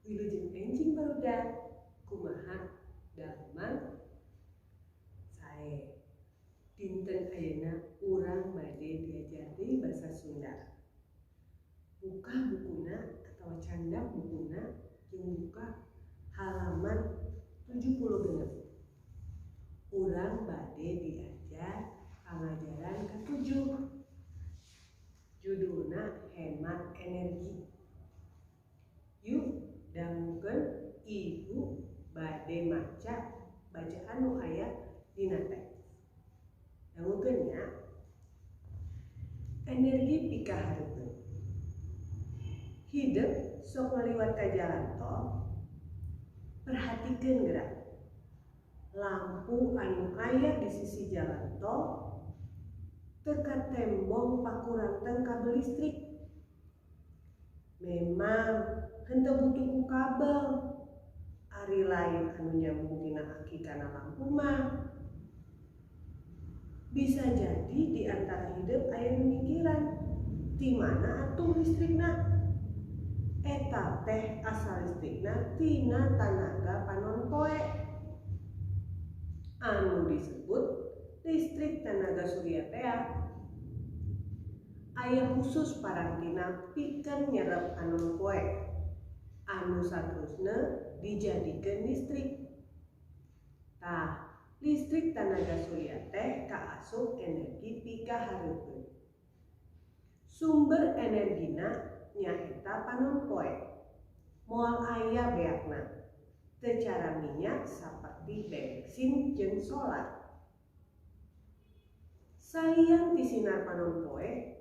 Wilujeng enjing, barudak. Kumaha damang? Sae. Dinten ayeuna urang bade diajar deui basa Sunda. Buka bukuna atau candak bukuna jeung buka halaman 76. Urang bade diajar pangajaran ketujuh. Judulna hemat energi. Yuk, dangukeun, Ibu bade maca bacaan nu aya dina teks. Dangukeun nya. Energi pikahareupeun. Hidep sok ngaliwat ka jalan tol? Perhatikeun geura. Lampu anu aya di sisi jalan tol teu katembong pakuranteng kabel listrik. Memang henteu butuh ku kabel. Ari lain anu nyambung tina aki kana lampu mah. Bisa jadi di antara hidep aya nu mikiran, ti mana atuh listrikna? Eta teh asal listrikna tina tanaga panon poe anu disebut listrik tenaga surya tea. Aya khusus parantina pikeun nyerep panon poe anu saterusna dijadikeun listrik. Tah, listrik tanaga surya teh kaasup energi pikahareupeun. Sumber energina nyaeta panon poe. Moal aya beakna. Teu cara minyak saperti bensin jeung solar. Salian ti sinar panon poe,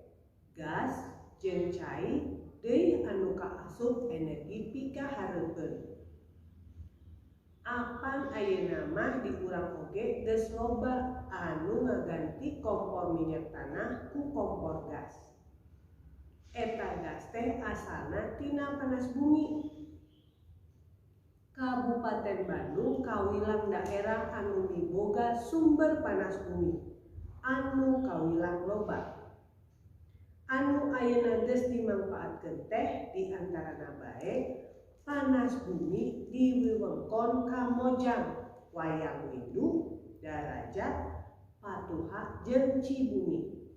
gas jeung cai deui anu kaasup energi pikahareupeun. Apan ayeuna mah di urang oge geus loba anu ngaganti kompor minyak tanah ku kompor gas. Eta gas teh asalna tina panas bumi. Kabupaten Bandung kawilang daerah anu miboga sumber panas bumi anu kawilang loba. Anu ayeuna geus dimangpaatkeun teh di antarana bae panas bumi di wewengkon Kamojang, Wayang Windu, Darajat, Patuha jeung Cibumi.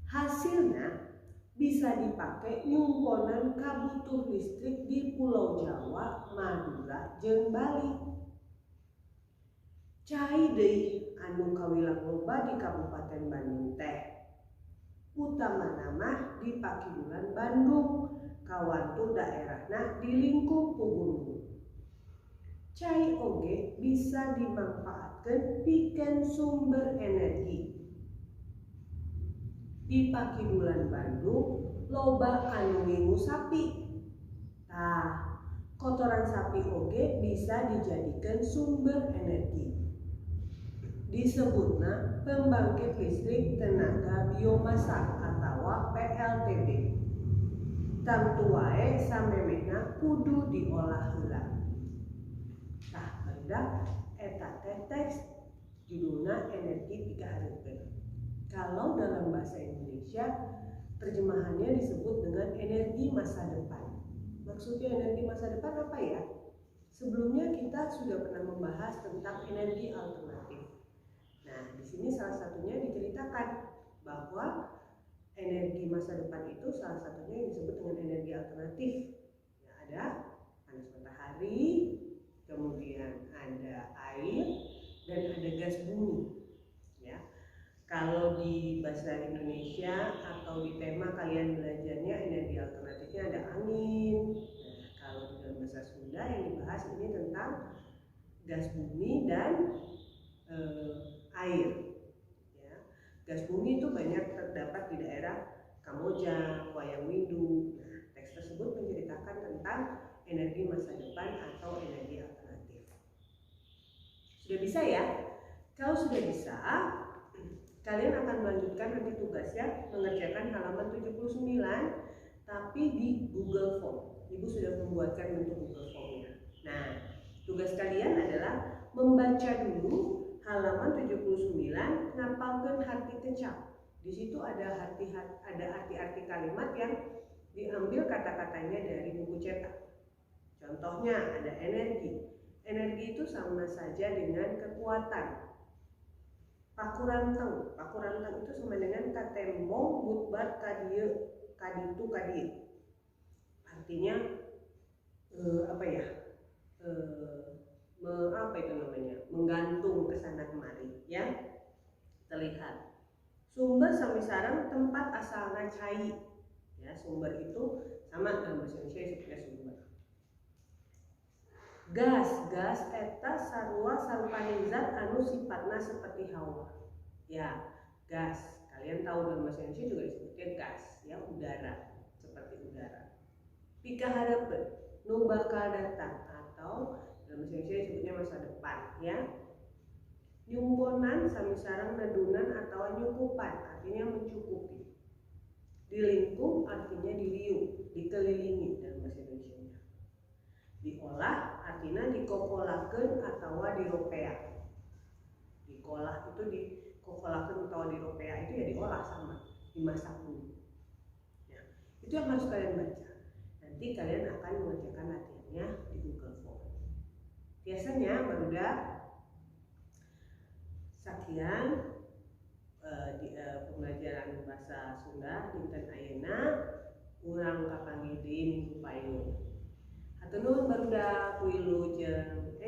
Hasilna bisa dipake nyumponan kabutuh listrik di Pulau Jawa, Madura jeung Bali. Cai deui anu kawilang loba di Kabupaten Bandung teh. Utamana mah di Pakidulan Bandung, kawantu daerahna di lingkup ku gunung. Cai oge bisa dimangpaatkeun pikeun sumber energi. Di Pakidulan Bandung loba anu ngingu sapi. Tah, kotoran sapi oge bisa dijadikeun sumber energi. Disebutna pembangkit listrik tenaga biomasa atawa PLTB. Tangtu wae samemehna kudu diolah heula. Tah, barudak, eta teh teks judulna energi pikahareupeun. Kalau dalam bahasa Indonesia terjemahannya disebut dengan energi masa depan. Maksudnya energi masa depan apa ya? Sebelumnya kita sudah pernah membahas tentang energi alternatif. Nah, di sini salah satunya diceritakan bahwa energi masa depan itu salah satunya yang disebut dengan energi alternatif. Ya, ada panas matahari, kemudian ada air, dan ada gas bumi. Ya. Kalau di bahasa Indonesia atau di tema kalian belajarnya energi alternatifnya ada angin. Nah, kalau di dalam bahasa Sunda yang dibahas ini tentang gas bumi dan air. Ya. Gas bumi itu banyak terdapat di daerah Kamojang, Wayang Windu. Nah, teks tersebut menceritakan tentang energi masa depan atau energi alternatif. Sudah bisa ya? Kalau sudah bisa, kalian akan melanjutkan nanti tugasnya mengerjakan halaman 79 tapi di Google Form. Ibu sudah membuatkan bentuk Google Form-nya. Nah, tugas kalian adalah membaca dulu halaman 79, ngapalkeun arti kecap. Di situ ada arti-arti kalimat yang diambil kata-katanya dari buku cetak. Contohnya ada energi. Energi itu sama saja dengan kekuatan. Pakuranteng, pakuranteng itu sama dengan katembong butbat kadieu kaditu kadieu. Artinya apa ya? Apa itu namanya? Menggantung ke sana kemari, ya. Terlihat. Sumber sami sareng tempat asalna cai. Ya, sumber itu sama dalam bahasa Indonesia disebutnya sumber. Gas, gas eta sarua sarupaning zat anu sifatna seperti hawa. Ya, gas. Kalian tahu dalam bahasa Indonesia juga disebutnya gas, ya, udara, seperti udara. Pikahareupeun nu bakal datang atau dalam bahasa Indonesia disebutnya masa depan, ya. Nyumponan sami sareng nedunan atau nyukupan, artinya mencukupi. Dilingkup artinya diliuk, dikelilingi dalam bahasa Indonesia. Diolah artinya dikokolakeun atau diropea. Dikolah itu dikokolakeun atau diropea itu ya diolah sama, dimasak dulu. Ya, itu yang harus kalian baca. Nanti kalian akan mengerjakan latihannya di Google Form. Biasanya barudak, sekian di pembelajaran bahasa Sunda dinten ayeuna. Urang kapanggih deui minggu payun. Hatur nuhun, barudak, wilujeng.